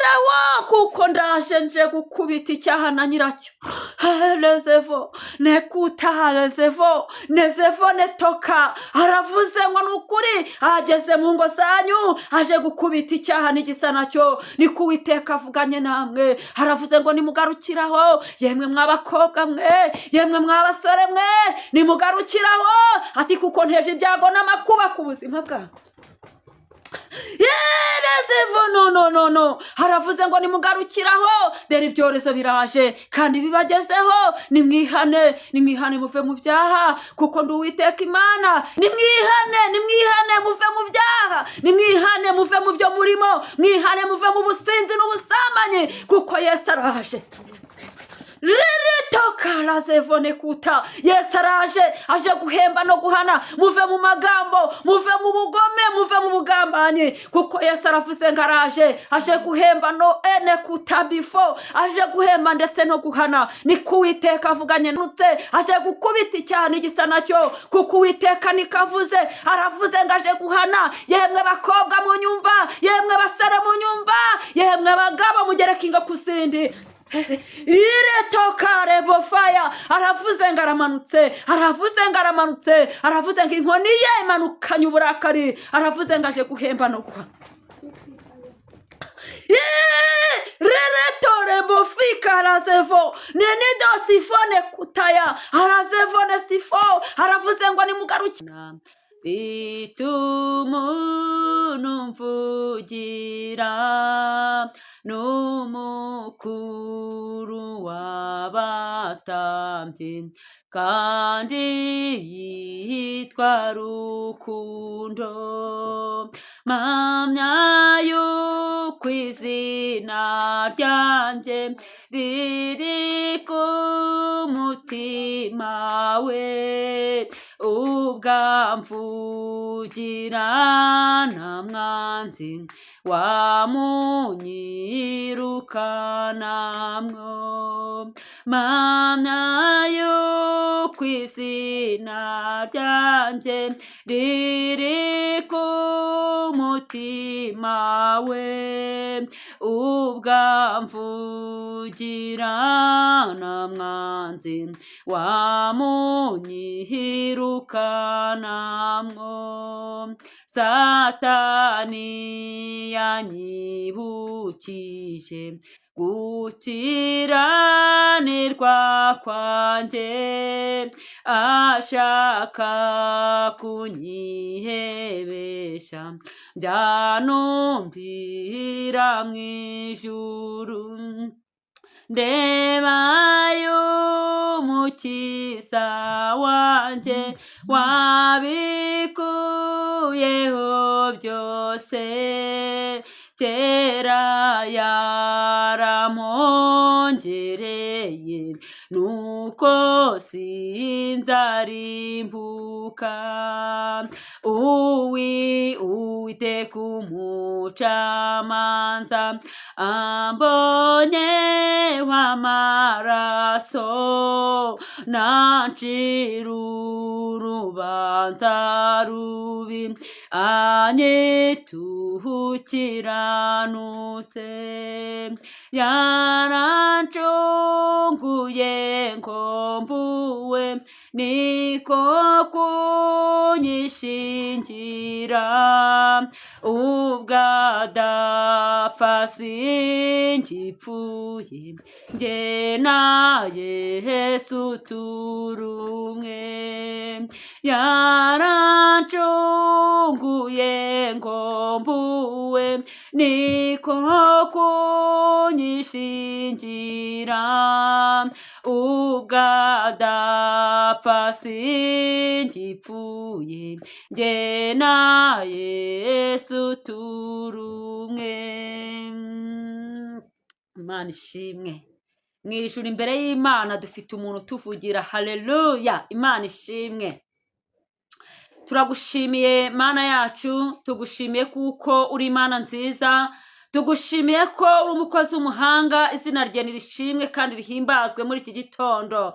Nimugarukiraho, kuko ndaje nje gukubita icyaha na nyiracyo. Rezevo nekuta rezevo nezevo netoka. Aravuze ngo ni ukuri ageze mu ngo zanyu, aje gukubita icyaha n'igisa nacyo. Niko Uwiteka avuganye namwe. Aravuze ngo nimugarukiraho, yemwe mw'abakobwa mwe, yemwe mw'abasore mwe, nimugarukiraho. Ati kuko nteje ibyago n'amakuba ku buzima bwawe. Yerezevo no no no no. Haravuze ngo nimugarukiraho, dore ibyorezo biraje kandi bibagezeho. Nimwihane, nimwihane muve mu byaha, kuko ndi Uwiteka Imana. Nimwihane, nimwihane muve mu byaha, nimwihane muve mu byo murimo, mwihane muve mu businzi n'ubusambanyi, kuko Yesu araje. Riritokarazevone kuta. Yesu araje, aje guhemba no guhana. Muve mu magambo, muve mu bugome, muve mu bugambanyi, kuko Yesu aravuze ngo araje, aje guhemba no ene kuta bifo, aje guhemba ndetse no guhana. Niko Uwiteka avuganye nutse, aje gukubita icyaha n'igisa nacyo, kuko Uwiteka niko avuze. Aravuze ngo aje guhana. Yemwe bakobwa mu nyumva, yemwe basore mu nyumva, yemwe bagabo mugereka ingo ku zindi. Iretokarebofaya. Aravuze ngo aramanutse, aravuze ngo aramanutse, aravuze ngo inkoni ye imanukanye uburakari. Aravuze ngo aje guhemba no guha. Reretorebofika arazevo nenidosifone kutaya arazevone sifo. Aravuze ngo nimugaruke bituma mvugira n'umukuru w'abatambyi, kandi yitwa Rukundo. Mpamya yuko izina ryanjye riri ku mutima we, ubwamvugira nta mwanzi wamunyirukanamwo. Mpamya yuko izina ryanjye riri ku mutima we, ubwamvugira nta mwanzi wamunyirukanamwo. Satani yanyibukije gukiranirwa kwanjye, ashaka kunyihebesha njyanumbira mu ijuru. Ndeba y'Umukiza wanjye wabikuyeho byose, kera yarampongereye, nuko sinzarimbuka. Uwiteka umucamanza ambonye w'amaraso, nancira urubanza rubi, anyitukiranutse. Yarancunguye ngo mbuwe, niko kunyishingira. Ubwadapfa singipfuye, njye na Yesu turumwe. Yarancunguye ngo mbuwe, niko kunyishingira. Ubwadapfa singipfuye, njye na Yesu turumwe. Imana ishimwe. Mu ijuru imbere y'Imana dufite umuntu utuvugira. Haleluya, Imana ishimwe. Turagushimiye Mana yacu, tugushimiye kuko uri Imana nziza, tugushimiye ko uri umukozi w'umuhanga. Izina rye nirishimwe kandi rihimbazwe muri iki gitondo.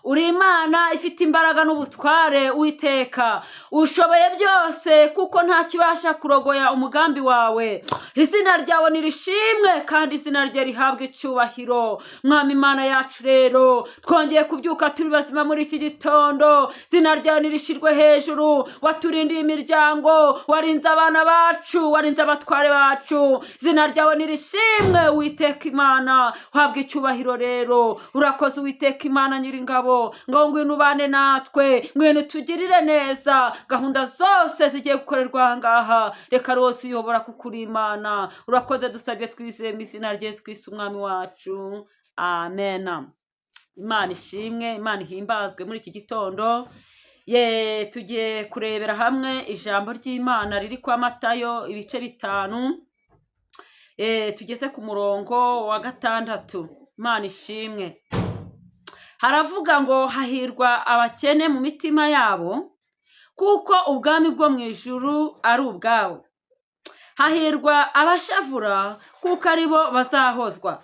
Uri Imana ifite imbaraga n'ubutware, Uwiteka. Ushoboye byose, kuko nta kibasha kurogoya umugambi wawe. Izina ryawe nirishimwe kandi izina rye rihabwe icyubahiro. Mwami Imana yacu, rero twongeye kubyuka turi bazima muri iki gitondo. Izina ryawe nirishirwe hejuru. Waturindiye imiryango, warinze abana bacu, warinze abatware bacu. Izina ryawe nirishimwe, Uwiteka Imana, uhabwe icyubahiro. Rero urakoze, Uwiteka Imana Nyiringabo. Ngo ngwino ubane natwe, ngwino utugirire neza. Gahunda zose zigiye gukorerwa aha ngaha, reka rwose uyobora, kuko uri Imana. Urakoze, dusabye twizeye mu izina rya Yesu Kristo Umwami wacu, amen. Imana ishimwe, Imana ihimbazwe. Muri iki gitondo ye tugiye kurebera hamwe ijambo ry'Imana riri kwa Matayo ibice 5, tugeze ku murongo wa 6. Imana ishimwe. Haravuga ngo: "Hahirwa abakene mu mitima yabo, kuko ubwami bwo mu ijuru ari ubwabo. Hahirwa abashavura, kuko ari bo bazahozwa.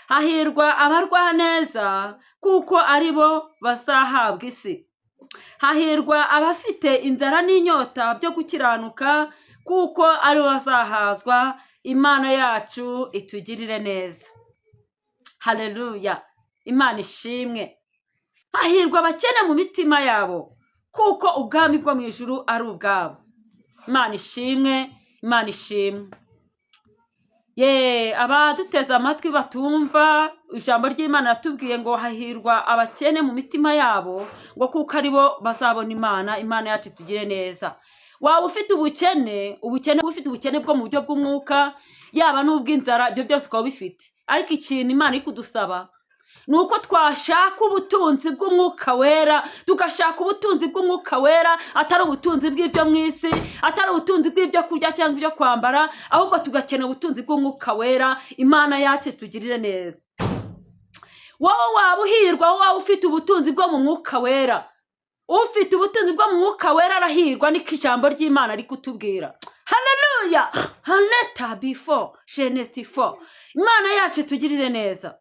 Hahirwa abarwaneza, kuko ari bo bazahabwa isi. Hahirwa abafite inzara n'inyota byo gukiranuka, kuko ari bo bazahazwa." Imana yacu itugirire neza. Haleluya, Imana ishimwe. Hahirwa abakene mu mitima yabo, kuko ubwami bwo mu ijuru ari ubwabo. Imana ishimwe, Imana ishimwe. Ye abaduteze amatwi batumva ijambo ry'Imana, yatubwiye ngo hahirwa abakene mu mitima yabo, ngo kuko ari bo bazabona Imana. Imana yacu itugire neza. Waba ufite ubukene, ubukene, ufite ubukene bwo mu buryo bw'umwuka, yaba n'ubw'inzara, ibyo byose ukaba ubifite, ariko ikintu Imana iri kudusaba ni uko twashaka ubutunzi bw'Umwuka Wera, tugashaka ubutunzi bw'Umwuka Wera, atari ubutunzi bw'ibyo mu isi, atari ubutunzi bw'ibyo kurya cyangwa ibyo kwambara, ahubwo tugakenera ubutunzi bw'Umwuka Wera. Imana yacu tugirire neza. Wowe waba uhirwa, wowe waba ufite ubutunzi bwo mu Mwuka Wera. Ufite ubutunzi bwo mu Mwuka Wera arahirwa, niko ijambo ry'Imana riri kutubwira. Haleluya. Haneta bifo jenesifo. Imana yacu itugirire neza.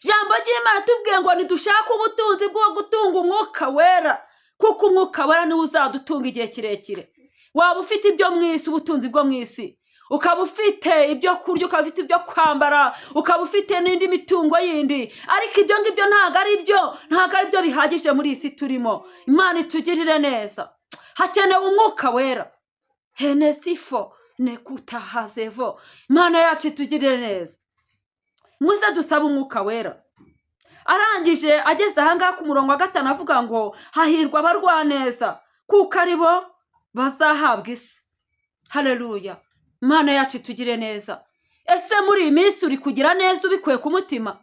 Ijambo ry'Imana tubwiye ngo ntidushake ubutunzi bwo gutunga Umwuka Wera, kuko Umwuka Wera niwe uzadutunga igihe kirekire. Waba ufite ibyo mu isi, ubutunzi bwo mu isi, ukaba ufite ibyo kurya, ukaba ufite ibyo kwambara, ukaba ufite n'indi mitungo yindi, ariko ibyo ngibyo ntabwo ari byo bihagije muri iyi si turimo. Imana itugirire neza. Hakenewe Umwuka Wera. Henesifo nekutahazevo. Imana yacu itugirire neza. Muze dusabe Umwuka Wera. Arangije ageze ahangaha ku murongo wa 5, avuga ngo: "Hahirwa abarwaneza, kuko ari bo bazahabwa isi." Haleluya, Imana yacu itugire neza. Ese muri iyi minsi uri kugira neza ubikuye ku mutima?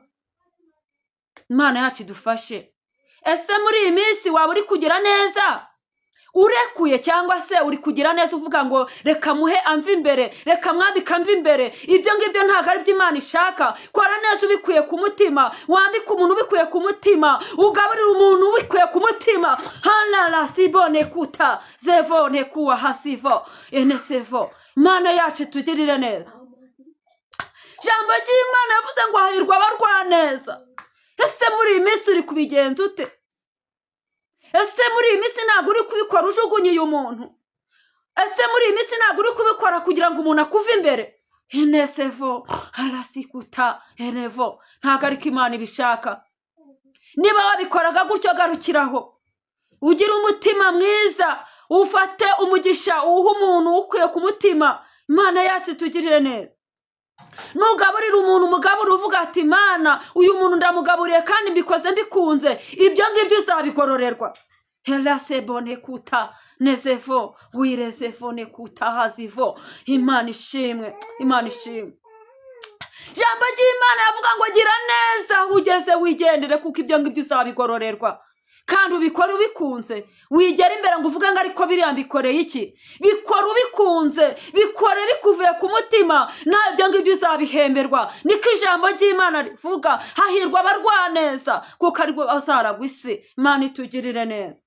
Imana yacu idufashe. Ese muri iyi minsi waba uri kugira neza urekuye, cyangwa se uri kugira neza uvuga ngo reka muhe amve imbere, reka mwambike amve imbere? Ibyo ngibyo ntabwo ari byo Imana ishaka. Kora neza ubikuye ku mutima, wambike umuntu ubikuye ku mutima, ugaburire umuntu ubikuye ku mutima. Hanara sibone kuta zevone kuwa hasivo enesevo. Imana yacu itugirire neza. Ijambo ry'Imana yavuze ngo hahirwa abarwaneza. Ese muri iyi minsi uri kubigenza ute? Ese muri iyi minsi ntabwo uri kubikora ujugunyiye umuntu? Ese muri iyi minsi ntabwo uri kubikora kugira ngo umuntu akuve imbere? Enesevo arasikuta enevo. Ntabwo ariko Imana ibishaka. Niba wabikoraga gutyo, garukiraho, ugire umutima mwiza, ufate umugisha uwuhe umuntu ukuye ku mutima. Imana yacu itugirire neza. Nugaburira umuntu, umugabura uvuga ati: "Imana, uyu muntu ndamugaburiye kandi mbikoze mbikunze." Ibyo ngibyo uzabigororerwa. Herasebone kuta nezevo wirezevone kuta hazivo. Imana ishimwe, Imana ishimwe. Ijambo ry'Imana yavuga ngo gira neza aho ugeze wigendere, kuko ibyo ngibyo uzabigororerwa, kandi ubikora ubikunze. Wigera imbere ngo uvuge ngo ariko biriya mbikoreye iki? Bikora ubikunze, bikore bikuvuye ku mutima, nawe ibyo ngibyo uzabihemberwa, niko ijambo ry'Imana rivuga. Hahirwa abarwaneza, kuko aribwo bazaragwa isi. Imana itugirire neza.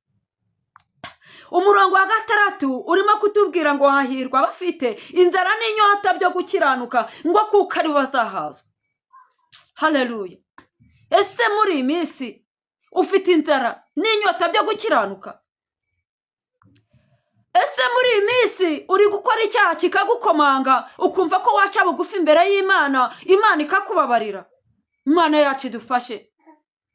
Umurongo wa 6 urimo kutubwira ngo hahirwa abafite inzara n'inyota byo gukiranuka, ngo kuko aribo bazahazwa. Haleluya. Ese muri iyi minsi Ufite inzara n'inyota byo gukiranuka? Ese muri iyi minsi uri gukora icyaha kikagukomanga, ukumva ko waca bugufi imbere y'Imana, Imana ikakubabarira? Imana yacu idufashe.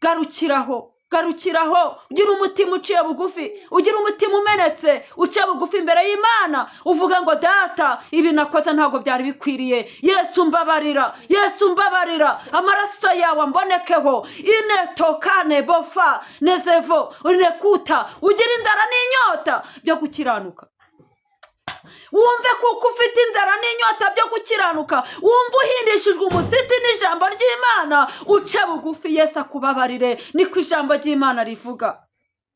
Garukiraho, garukiraho, ugira umutima uciye bugufi, ugira umutima umenetse, uciye bugufi imbere y'Imana, uvuga ngo: "Data, ibi nakoze ntabwo byari bikwiriye. Yesu mbabarira, Yesu mbabarira, amaraso yawe ambonekeho." Inetokane bofa nezevo unekuta. Ugira inzara n'inyota byo gukiranuka, wumve kuko ufite inzara n'inyota byo gukiranuka, wumve uhindishijwe umutsitsi n'ijambo ry'Imana, uce bugufi Yesu akubabarire. Niko ijambo ry'Imana rivuga.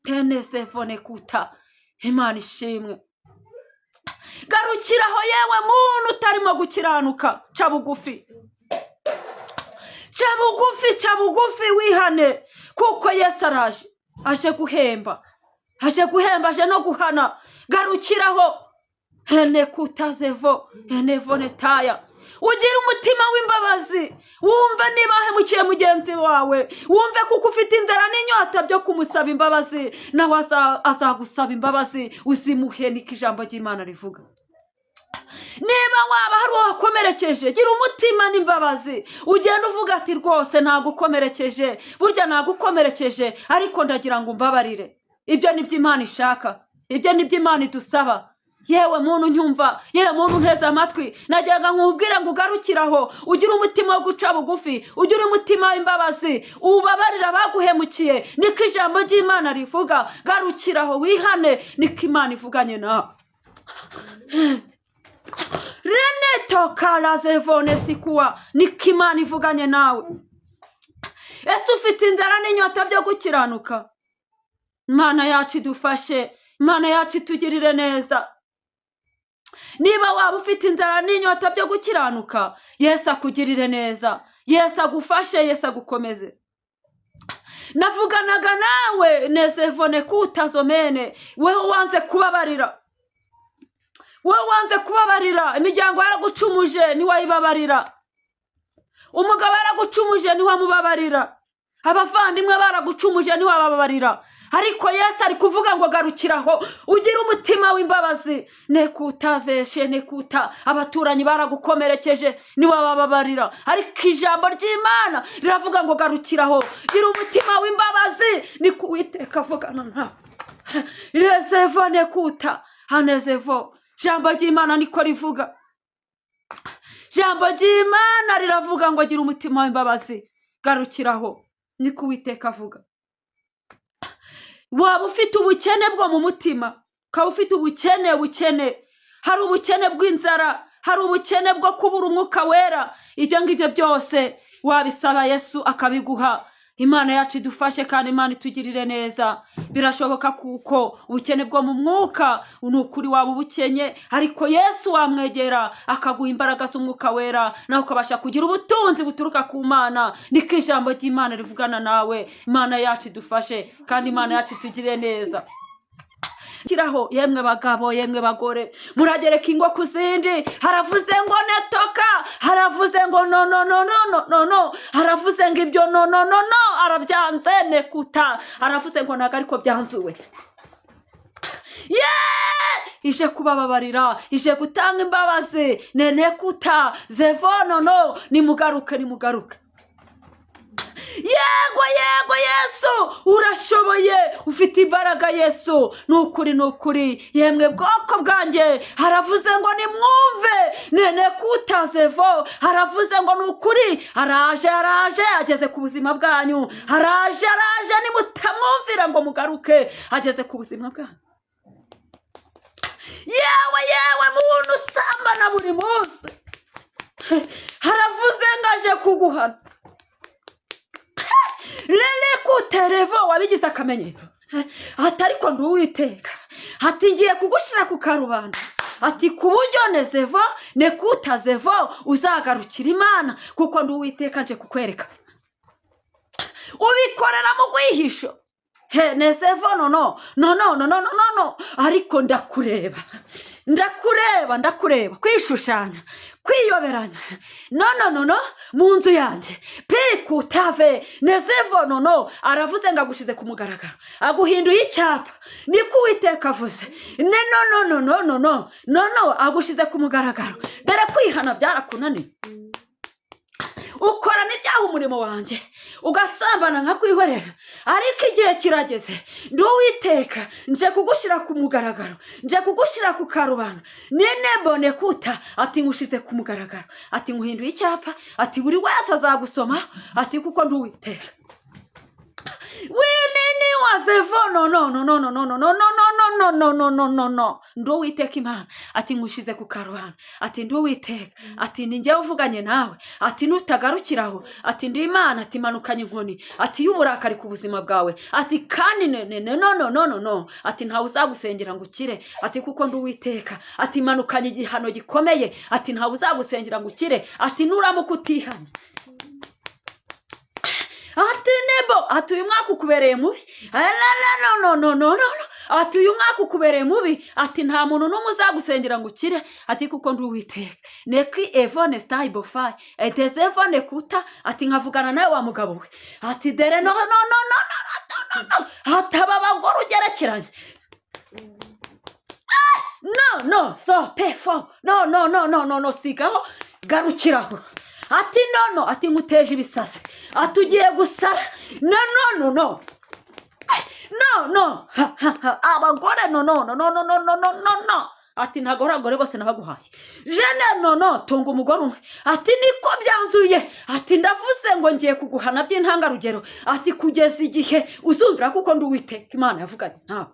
Tenesefone kuta. Imana ishimwe. Garukiraho, yewe muntu utarimo gukiranuka, ca bugufi, ca bugufi, ca bugufi, wihane, kuko Yesu araje, aje guhemba, aje guhemba, aje no guhana. Garukiraho. Hene kutazevo henevonetaya. Ugira umutima w'imbabazi, wumve niba wahemukiye mugenzi wawe, wumve kuko ufite inzara n'inyota byo kumusaba imbabazi, nawe azagusaba imbabazi, uzimuhe. Niko ijambo ry'Imana rivuga. Niba waba hari uwo wakomerekeje, gira umutima n'imbabazi, ugenda uvuga ati: "Rwose nagukomerekeje, burya nagukomerekeje, ariko ndagira ngo umbabarire." Ibyo ni byo Imana ishaka, ibyo ni byo Imana idusaba. Yewe muntu nyumva, yewe muntu nteze amatwi, nagiraga nkubwire ngo ugarukire aho, ugire umutima wo guca bugufi, ugire umutima w'imbabazi, ubabarire abaguhemukiye. Niko ijambo ry'Imana rivuga. Garukiraho wihane, niko Imana ivuganye nawe. Reneto karazevone sikuwa. Niko Imana ivuganye nawe. Ese ufite inzara n'inyota byo gukiranuka? Imana yacu idufashe, Imana yacu itugirire neza. Niba waba ufite inzara n'inyota byo gukiranuka, Yesu akugirire neza, Yesu agufashe, Yesu agukomeze. Navuganaga nawe nezevone kutazomene. Wewe wanze kubabarira, wowe wanze kubabarira, imiryango yaragucumuje ntiwayibabarira, umugabo yaragucumuje ntiwamubabarira, abavandimwe baragucumuje ntiwababarira, ariko Yesu ari kuvuga ngo garukiraho, ugire umutima w'imbabazi. Nekutaveshe nekuta. Abaturanyi baragukomerekeje ntiwabababarira, ariko ijambo ry'Imana riravuga ngo garukiraho, gira umutima w'imbabazi. Ni Uwiteka avugana nawe. Rezevo nekuta hanezevo. Ijambo ry'Imana niko rivuga. Ijambo ry'Imana riravuga ngo gira umutima w'imbabazi, garukiraho. Niko Uwiteka avuga. Waba ufite ubukene bwo mu mutima, ukaba ufite ubukene, bukene, hari ubukene bw'inzara, hari ubukene bwo kubura Umwuka Wera, ibyo ngibyo byose wabisaba Yesu akabiguha. Imana yacu idufashe kandi Imana itugirire neza. Birashoboka, kuko ubukene bwo mu mwuka ni ukuri waba ubukenye, ariko Yesu wamwegera akaguha imbaraga z'Umwuka Wera, nawe ukabasha kugira ubutunzi buturuka ku Mana. Niko ijambo ry'Imana rivugana nawe. Imana yacu idufashe kandi Imana yacu itugirire neza. Kiraho, yemwe bagabo, yemwe bagore, muragereka ingo ku zindi. Haravuze ngo netoka, haravuze ngo no, no, no, no, no, no, no. Haravuze ngo ibyo no, no, no, no, arabyanze. Nekuta. Haravuze ngo ntabwo ariko byanzuwe. Ye ije kubababarira, ije gutanga imbabazi. Nenekuta zevono no. Nimugaruke, nimugaruke. Yego, yego, Yesu urashoboye, ufite imbaraga. Yesu, ni ukuri, ni ukuri. Yemwe bwoko bwanjye, haravuze ngo nimwumve. Nene kutazevo. Haravuze ngo ni ukuri, araje, araje, ageze ku buzima bwanyu. Araje, araje, nimutamwumvira ngo mugaruke, ageze ku buzima bwanyu. Yewe, yewe muntu usambana buri munsi, haravuze ngo aje kuguhana. Rere kuterevo. Wabigize akamenyero, ati ariko ndi Uwiteka, ati ngiye kugushyira ku karubanda, ati ku buryo nezevo nekutazevo uzagarukira Imana, kuko ndi Uwiteka, nje kukwereka. Ubikorera mu rwihisho, he nezevo no, no, no, no, no, no, no, no, no, ariko ndakureba. Ndakureba, ndakureba, kwishushanya, kwiyoberanya, no, no, no, no, mu nzu yanjye pikutave nezevo, no, no. Aravuze ngo agushize ku mugaragaro, aguhinduye icyapa, niko Uwiteka avuze. Ne, no, no, no, no, no, no, no, no, agushize ku mugaragaro. Dore kwihana byarakunaniye, ukora n'ibyaha umurimo wanjye, ugasambana nkakwihorera, ariko igihe kirageze. Ndi Uwiteka, nje kugushyira ku mugaragaro, nje kugushyira ku karubanda. Ninebone kuta, ati nkushize ku mugaragaro, ati nkuhinduye icyapa, ati buri wese azagusoma, ati kuko ndi Uwiteka. Winini wazevo, no, no, no, no, no, no, no, no, no, no, no, no, no, no, no, no. Ndi Uwiteka Imana, ati nkushize ku karubanda, ati ndi Uwiteka, ati ni njyewe uvuganye nawe, ati nutagarukiraho, ati ndi Imana, ati manukanye inkoni, ati y'uburakari ku buzima bwawe, ati kandi ne ne ne, no, no, no, no, no, ati ntawe uzagusengera ngo ukire, ati kuko ndi Uwiteka, ati manukanye igihano gikomeye, ati ntawe uzagusengera ngo ukire, ati nuramuka utihanye, ati nebo, ati uyu mwaka ukubereye mubi. No, no, no, no, no, no, ati uyu mwaka ukubereye mubi, ati nta muntu n'umwe uzagusengera ngo ukire, ati kuko ndi Uwiteka. Neki evone sitayibofayi etezevone kuta, ati nkavugana nawe wa mugabo we, ati dere, no, no, no, no, no, no, no, hataba abagore ugerekeranye, no, no, so pe fo, no, no, no, no, no, no, sigaho, garukiraho. Ati no, no, ati nkuteje ibisasi, ati ugiye gusara. No, no, no, no, no, no. Ha, ha, ha. Abagore, no, no, no, no, no, no, no, no, no, no, ati ntabwo ari abagore bose nabaguhaye jene, no, no, tunga umugore umwe, ati niko byanzuye. Ati ndavuze ngo ngiye kuguhana by'intangarugero, ati kugeza igihe uzumvira kuko ndi Uwiteka Imana yavuganye nawe.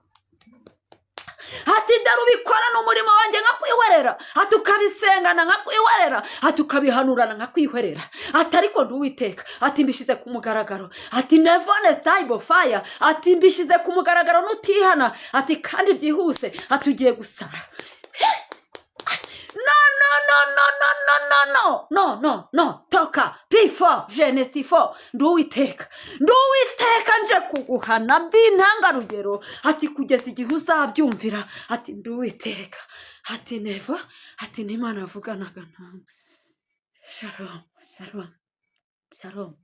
Ati dore ubikorana umurimo wanjye nkakwihorera, ati ukabisengana nkakwihorera, ati ukabihanurana nkakwihorera, ati ariko ndi Uwiteka, ati mbishyize ku mugaragaro, ati nevone sitayibo faya, ati mbishyize ku mugaragaro, nutihana, ati kandi byihuse, ati ugiye gusara. No, no, no, no, no, no, no, no, no, no, no, toka p4 jenesi 4. Ndi Uwiteka, ndi Uwiteka, nje kuguhana by'intangarugero, ati kugeza igihe uzabyumvira, ati ndi Uwiteka, ati neva, ati n'Imana yavuganaga nawe. Shalom, shalom, shalom.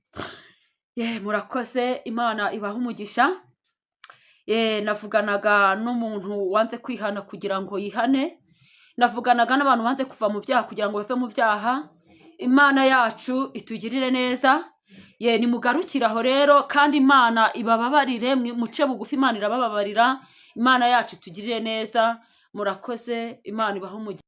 Ye, murakoze, Imana ibaha umugisha. Ye, navuganaga n'umuntu wanze kwihana kugira ngo yihane, navuganaga n'abantu banze kuva mu byaha kugira ngo bave mu byaha. Imana yacu itugirire neza. Ye, nimugarukire aho rero, kandi Imana ibababarire, muce bugufi, Imana irabababarira. Imana yacu itugirire neza. Murakoze, Imana ibahe umugisha.